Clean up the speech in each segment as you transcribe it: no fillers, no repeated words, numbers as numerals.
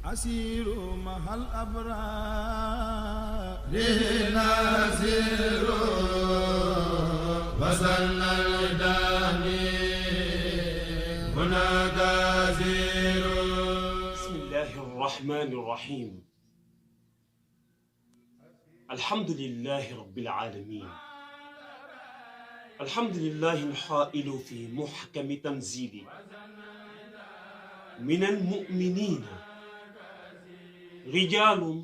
أسير مع الأبرار نسير وصلنا الداني هناك زير. بسم الله الرحمن الرحيم. الحمد لله رب العالمين. الحمد لله الحائل في محكم تنزيله من المؤمنين رجال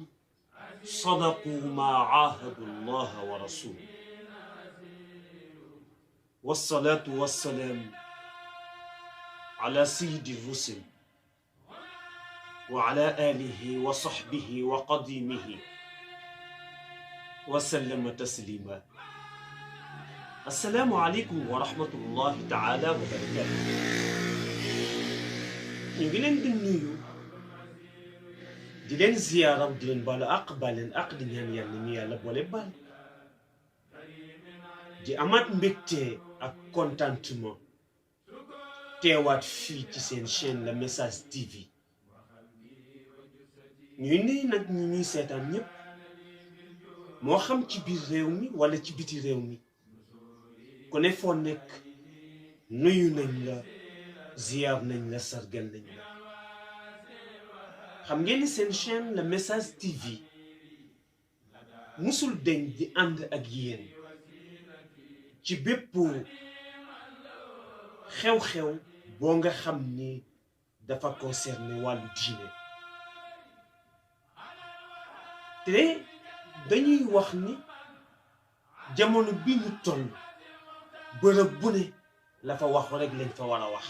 صدقوا ما عاهدوا الله ورسوله، والصلاة والسلام على سيد الرسل وعلى آله وصحبه وقديمه وسلم تسليما. السلام عليكم ورحمة الله تعالى وبركاته. ñu ngi leen di nuyu di leen ziyaara di leen baalu àq baal leen àq di ñaan yàlla ñu yàlla boole baal di amaat mbégte ak contentement teewaat fii ci seen chaîne Le Message TV. ñuy nuyu nag ñi ñuy seetaan ñépp moo xam ci biir réew mi wala ci biti réew mi ku ne foo nekk nuyu nañ la ziyaar nañ la sargal nañ la. xam ngeen ni seen chaîne Le Message TV musul deñ di ànd ak yéen ci bépp xew-xew boo nga xam ni dafa concerné wàllu diine te dañuy wax ni jamono bi ñu toll bërëb bu ne la fa wax rek lañ fa war a wax.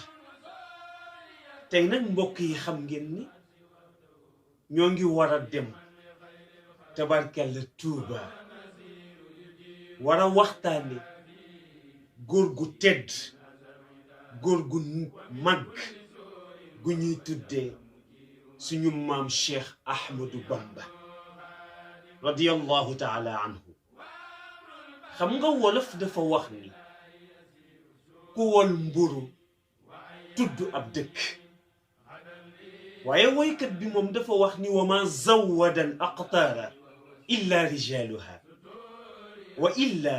tey nag mbokk yi xam ngeen ni ñoo ngi war a dem tabarkalla Tuuba war a waxtaane góor gu tedd góor gu mag gu ñuy tuddee suñu maam Cheikh Ahmadou Bamba radiyallahu taala anhu. xam nga wolof dafa wax ni ku wol mburu tudd ab dëkk, waaye woykat bi moom dafa wax ni wa ma zawwada al aqtaara illa rijaluha wa illa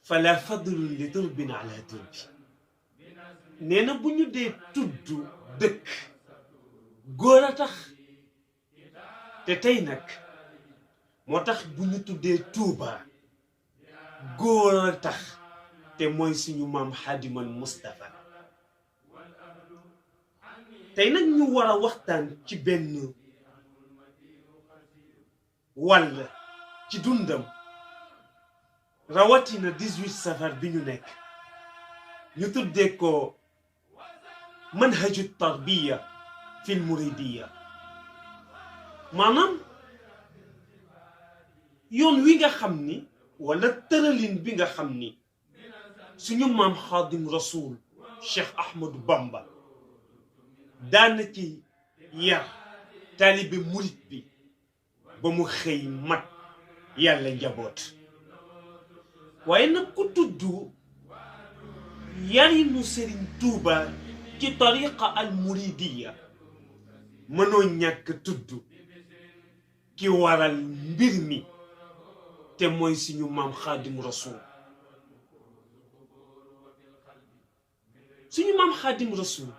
fala fadlun li turbin ala turbi. nee na bu ñu dee tudd dëkk góor a tax te tey nag moo tax bu ñu tuddee Tuuba góor a tax te mooy suñu maam Xaadimal Mustafa. tey nag ñu war a waxtaan ci benn wàll ci dundam rawatina 18 safar bi ñu nekk ñu tuddee ko manhaju tarbiya fil muridiya, maanaam yoon wi nga xam ni wala tëralin bi nga xam ni suñu maam Xaadim Rasul Cheikh Ahmadou Bamba daana ci yar taalibe murit bi ba mu xëy mat yàlla njaboot. waaye nag ku tudd yarinu Sëriñ Tuuba ci tariqa al muridiya mënoo ñàkk tudd ki waral mbir mi te mooy suñu maam Xaadim Rasul. suñu maam Xaadim Rasul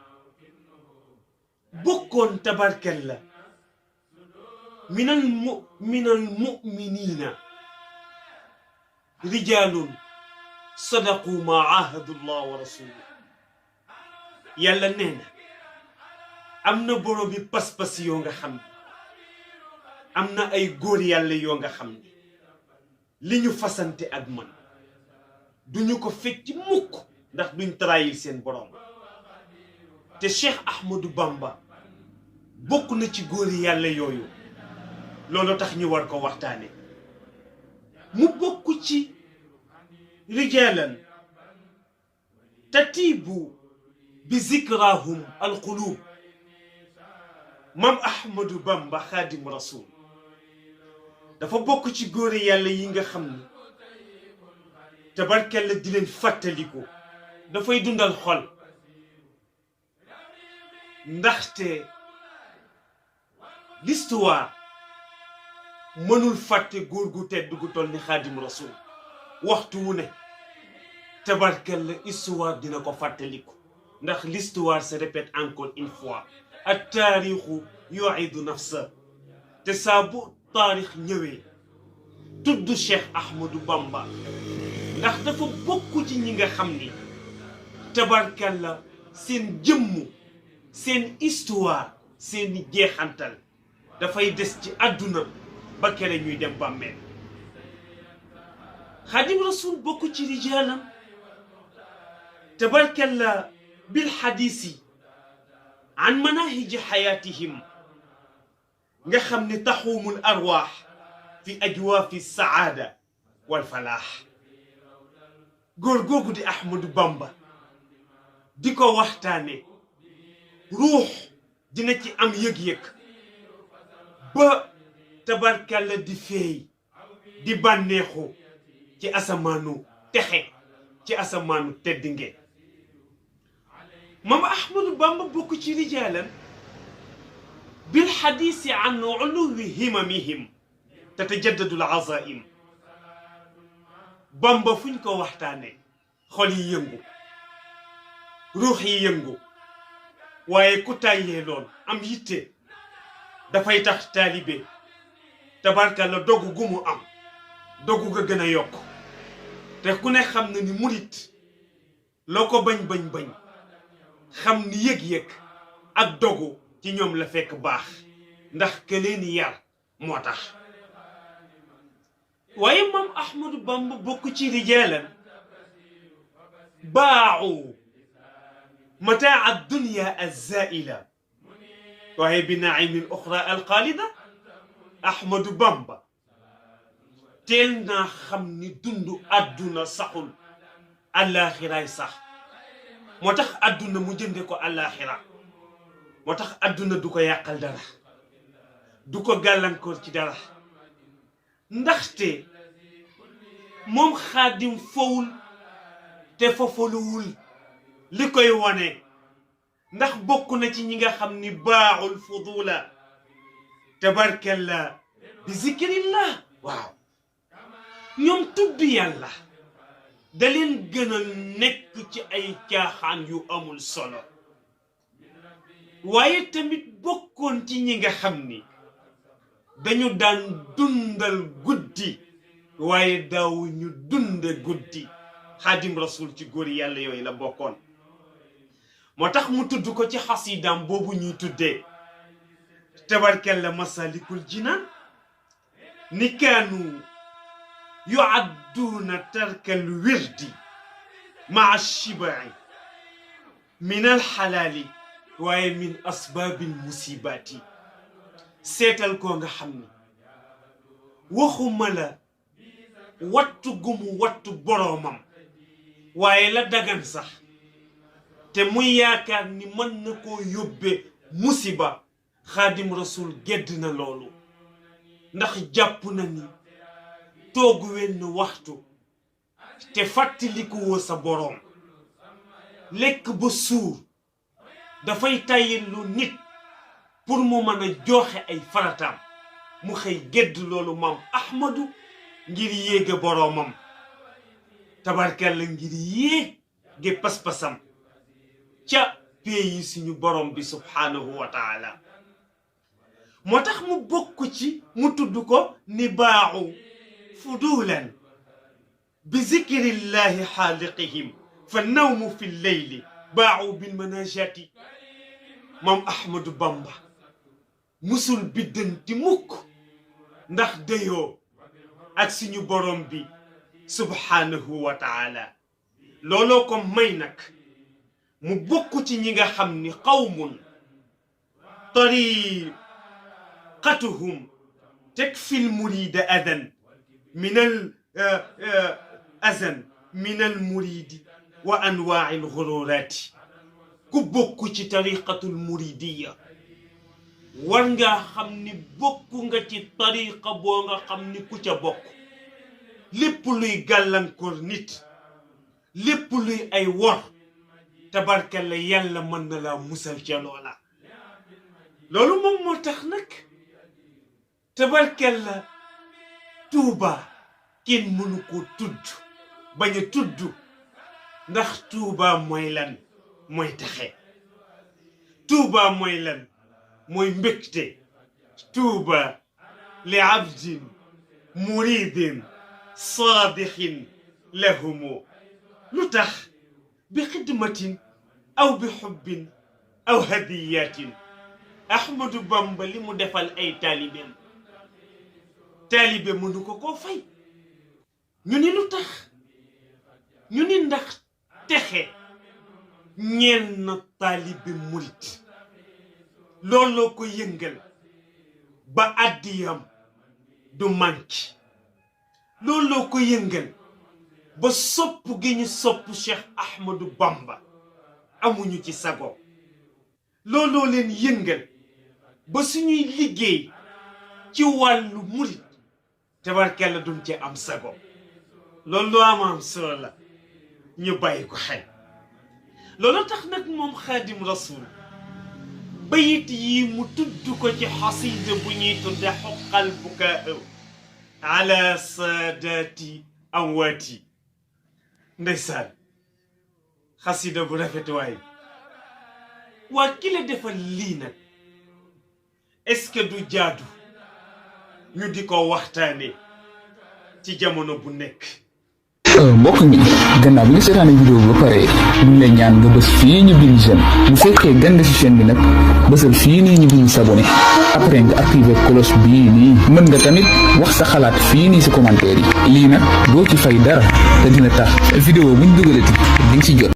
bokkoon tabarkalla minal mu'minina rijalun sadaqu ma ahadu llah wa rasuluhu. yàlla nee na am na borom bi pas-pas yoo nga xam ne am na ay góor yàlla yoo nga xam ne li ñu fasante ak man duñu ko fecc mukk ndax duñ trahir seen borom. te Cheikh Ahmadou Bamba bokk na ci góori yàlla yooyu, loolu tax ñu war ko waxtaane. mu bokk ci rijalan tatiibu bi zikrahum alqulub. maam Ahmadou Bamba Xaadim Rasul dafa bokk ci góori yàlla yi nga xam ni tabarkalla di leen fàttaliku dafay dundal xol. ndaxte l'histoire mënul fàtte góor gu tedd gu toll ni Xaadim Rasul waxtu wu ne tabarkalla histoire dina ko fàttaliku ndax l'histoire se répète encore une fois at taarixu yuidu nafsa te saa bu taarix ñëwee tudd Cheikh Ahmadou Bamba ndax dafa bokk ci ñi nga xam ni tabarkalla seen jëmm seen histoire seen jeexantal dafay des ci àdduna ba kere ñuy dem bàmmeel Xaadim Rasul bokk ci rijaalam tabarkalla bil xadiisi an manahiji xayaatihim nga xam ne taxuumul arwaax fi ajwaafi saada wal falaax góor googu di Ahmadou Bamba di ko waxtaane ruux dina ci am yëg-yëg ba tabarkalla di feey di bànneexu ci asamaanu texe ci asamaanu teddinge moom Ahmadou Bamba bokk ci rijaalan bil xadiisi an uluwi himamihim tatajaddadu al azaim Bamba fuñ ko waxtaane xol yi yëngu ruux yi yëngu waaye ku tàyyee lool am yitte dafay tax taalibe tabarkalla dogu gu mu am dogu ga gën a yokk te ku ne xam na ni murit loo ko bañ xam ni yëg-yëg ak dogu ci ñoom la fekk baax ndax ke leen yar moo tax waaye moom Ahmadou Bamba bokk ci rijaalan baaxu mataa ad-dunya az-zaa'ila waaye bi naimin uxra alxaalida Ahmadou Bamba teel naa xam ni dundu àdduna saxul àllaaxiraay sax moo tax àdduna mu jënde ko àllaaxira moo tax àdduna du ko yàqal dara du ko gàllankoor ci dara ndaxte moom Xaadim fowul te fofaluwul li koy wone ndax bokk na ci ñi nga xam ni baaxul fudula tabarkalla bi zikrillah waaw ñoom tudd yàlla da leen gën a nekk ci ay caaxaan yu amul solo waaye tamit bokkoon ci ñi nga xam ni dañu daan dundal guddi waaye daaw ñu dunde guddi Xaadim Rasul ci góor yàlla yooyu la bokkoon moo tax mu tudd ko ci xasidaam boobu ñuy tuddee tabarkalla masalikul jinaan ni kaanu yuadduuna tarkal wirdi maa shibai min alxalaali waaye min asbaabil musibaati seetal koo nga xam ni waxuma la wattu gumu wattu boroomam waaye la dagan sax te muy yaakaar ni mën na koo yóbbe musiba Xaadim Rasul gedd na loolu ndax jàpp na ni toogu wenn waxtu te fàttalikuwoo sa boroom lekk ba suur dafay tàyyillu nit pour mu mën a joxe ay farataam mu xëy gedd loolu maam Ahmadou ngir yéege boroomam tabarkalla ngir yéege pas-pasam ca pays suñu borom bi subhaanahu wa taala moo tax mu bokk ci mu tudd ko ni baaxu fudulan bi zikrillahi xaaliqihim fa nawmu fi lleyli baaxu bil manajati moom Ahmadou Bamba musul biddanti mukk ndax dayoo ak suñu borom bi subhaanahu wa taala looloo ko may nag mu bokk ci ñi nga xam ni qawmun tariqatuhum takfil murida adan min al azan min al muridi wa anwaa al xururaati ku bokk ci tariqatul muridiya war nga xam ni bokk nga ci tariqa boo nga xam ni ku ca bokk lépp luy gàllankoor nit lépp luy ay wor tabarkalla yàlla mën na laa musal ca loola loolu moom moo tax nag tabarkalla Touba kenn mënu ko tudd bañ a tudd ndax Touba mooy lan mooy taxe Touba mooy lan mooy mbégte Touba li abdin muridin saadixin lahumu lu tax bi xidmatin aw bi xubbin aw hadiyatin Ahmadu Bamba li mu defal ay taalibeem taalibe mënu ko koo fay ñu ni lu tax ñu ni ndax texe ñeen na taalibe murit looloo ko yëngal ba àddiyam du manki looloo ko yëngal ba sopp gi ñu sopp Cheikh Ahmadou Bamba amuñu ci sago looloo leen yëngal ba suñuy liggéey ci wàllu murit tabarkalla duñ ci am sago loolu am solo la ñu bàyyi ko xel loolu tax nag moom xaadim rasul bayit yi mu tudd ko ci xasida bu ñuy tudde xoqal bukaa ala saadaati amwaati ndeysaan xasida bu rafet waay waa ki la defal lii nag est-ce que du jaadu ñu di ko waxtaane ci jamono bu nekk mbokk mi gannaaw bi nga seetaane vidéo ba pare ñu ngi lay ñaan nga bës fii ñu bind j'aime bu fekkee gande ci chaîne bi nag bësal fii nii ñu bind s'abonné après nga activer cloche bii nii mën nga tamit wax sa xalaat fii nii ci commentaire yi lii nag doo ci fay dara te dina tax vidéo buñ dugalati di nga ci jot